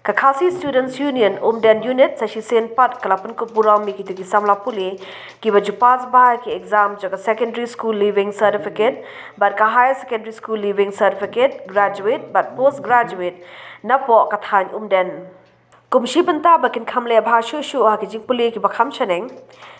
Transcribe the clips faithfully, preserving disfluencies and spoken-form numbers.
Ka Khasi Students Union Umden Unit sa shisien pat ka la pynkup burom ïa kito ki samla pule kiba ju pass bha ki exam jong ka Secondary School Leaving Certificate bad ka Higher Secondary School Leaving Certificate, Graduate bad Post Graduate napoh ka thaiñ Umden. Kum shi bynta ba kin kham leh bha shuh shuh ha ki jingpule kiba kham shaneng,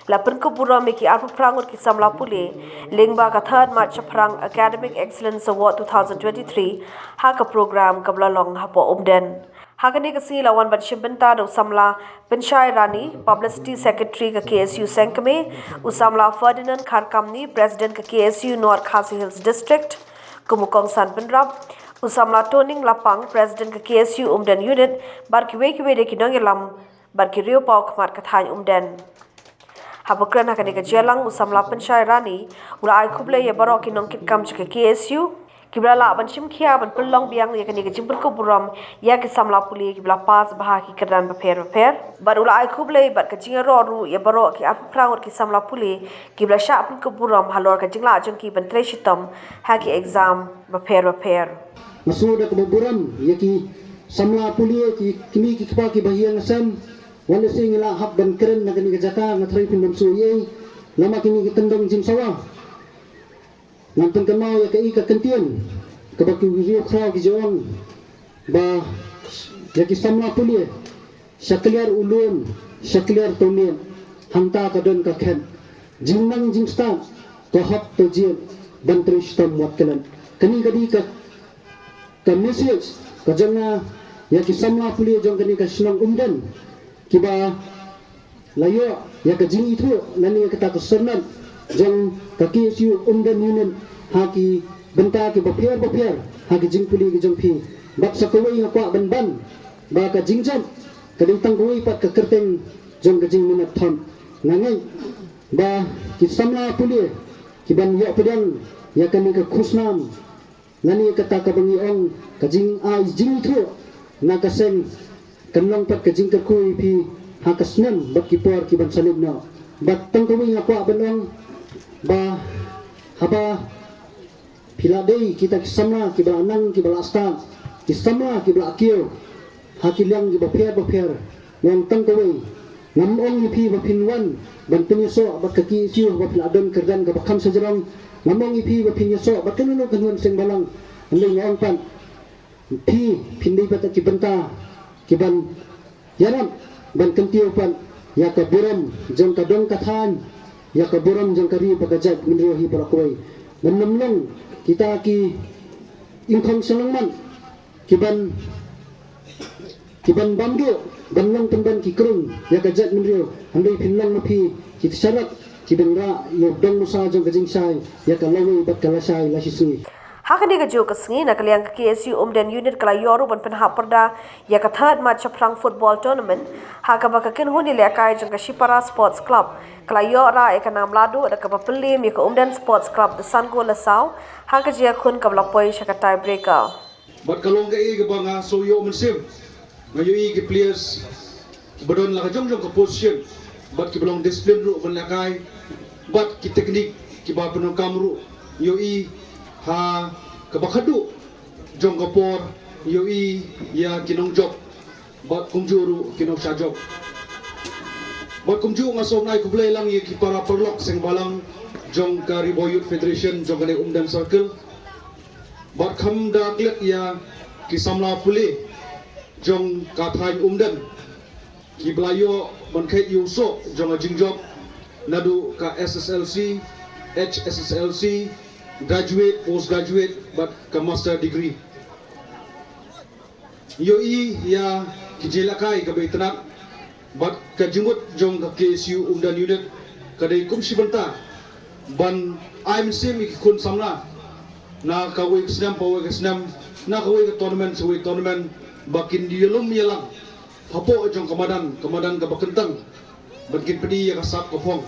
la pynkup burom ïa ki arphew phra ngut ki samla pule lyngba ka Third March Shaphrang Academic Excellence Award two thousand twenty-three ha ka program kaba la long hapoh Umden. Ha kane ka sngi la wan ban shim bynta da u samla Pynshai Rani, Publicity Secretary ka K S U Sengkmie, u samla Ferdinand Kharkamni, President ka K S U North Khasi Hills District, kum u kongsan pynrap, u samla Toning Lapang, President ka K S U Umden Unit, bad kiwei kiwei de ki nongïalam bad ki riew paw khmat ka thaiñ Umden. Haba kren ha kane ka jingïalang, u samla Pynshai Rani u la ai khublei ïa baroh ki nongkitkam jong ka K S U kiba la lah ban shim khia ban pynlong biang ïa kane ka jingpynkup burom ïa ki samla pule kiba la pass bha ha ki kyrdan bapher bapher. Bad u la ai khublei bad ka jingïaroh ruh ïa baroh ki arphew phra ngut ki samla pule kiba la shah pynkup burom halor ka jinglah jong ki ban trei shitom ha ki exam bapher bapher. Nga shu da kaba burom ïa ki samla pule, ki kmie ki kpa kiba ïeng sem. Wat la shisha ngi la hap ban kren na kane ka jaka, nga tharai phin ym shu ïeng. Namar kine ki tyndong jingsawa. Ngan pynkynmaw ïa kaei ka kyntien kaba ki riewkhraw ki ju ong ba ïa ki samla pule, sha kliar u lum, sha kliar to miet, hangta ka don ka khet. Jingnang jingstad ka hok to jied, ban trei shitom wat klet. Kane ka dei ka, ka message ka jong nga ïa ki samla pule jong kane ka shnong Umden kiba la ïoh ïa ka jingithuh lane ïa kata ka syrnat jong ka K S U Umden Unit ha ki bynta kiba pher bapher ha ki jingpule ki jong phi. Bad sa kawei nga kwah ban ban ba ka jingjop ka dei tang kawei pat ka kyrteng jong ka jingminot thon. Nga ngeit ba ki samla pule ki ban ïoh pdiang ïa kane ka khusnam lane kata kaba ngi ong ka jingai jingithuh na ka seng, kan long pat ka jingkyrkhu ïa phi ha ka snem bad ki por ki ban sa leit noh. Bad tang kawei nga kwah ban ong ba haba phi la dei kita ki samla kiba la nang, kiba la stad, ki samla kiba la kiew ha ki liang kiba pher bapher. Nga ong tang kawei, ngam ong ïa phi ba phin wan ban pynïasoh bad ka K S U ba phi la don kyrdan kaba kham shajrong. Ngam ong ïa phi ba phin ïasoh bad kano kano ka seng balang. Hynrei nga ong pat, phi phin dei pat ki bynta ki ban ïarap ban kyntiew pat ïa ka burom jong ka dong ka thaiñ, ïa ka burom jong ka ri bad ka jaitbynriew hi baroh kawei. Ngam nym long kita ki ingkhong shalongmat ki ban, ki ban bam duh ban long pynban ki krung ïa ka jaitbynriew. Hynrei phin long ma phi ki sharak ki ban rah ïa u dong musa jong ka jingshai ïa ka lawei bad ka lashai lashisngi. Ha kane kajuh ka sngi, na ka liang ka K S U Umden Unit ka la ïoh ruh ban pynhap pyrda ïa ka Third March Shaphrang Football Tournament, ha kaba ka kynhun ïalehkai jong ka Shipara Sports Club ka la ïoh rah ïa ka nam lahduh da kaba pynliem ïa ka Umden Sports Club da san gol la saw ha ka jingïakhun kaba la poi sha ka tie breaker. Bad ka long kaei kaba nga sngew ïoh mynsiem. Nga ïohi ki players kiba don la ka jong jong ka position bad kiba long discipline ruh ban lehkai bad ki technique kiba pyndonkam ruh, ïohi ha kaba khadduh jong ka por, ïohi ïa ki nongjop bad kumjuh ruh ki nongshah jop. Bad kumjuh nga sngewbha ai khublei lang ïa ki para paralok seng balang jong ka Ri Bhoi Youth Federation jong kane Umden Circle. Bad kham da klet ïa ki samla pule jong ka thaiñ Umden kiba la ïoh ban kheit ïa u soh jong ka jingjop naduh ka S S L C, H S S L C, graduate, post graduate bad ka master degree. Ïohi ïa ki jingïalehkai kaba itynnad bad ka jingmut jong ka K S U Umden Unit ka dei kum shi bynta ban ai mynsiem ïa ki khun samla na kawei ka snem pa kawei ka snem, na kawei ka tournament sha kawei ka tournament, ba kin ïalum ïalang hapoh jong ka madan, ka madan kaba kyntang, ban kin pyni ïa ka sap ka phong.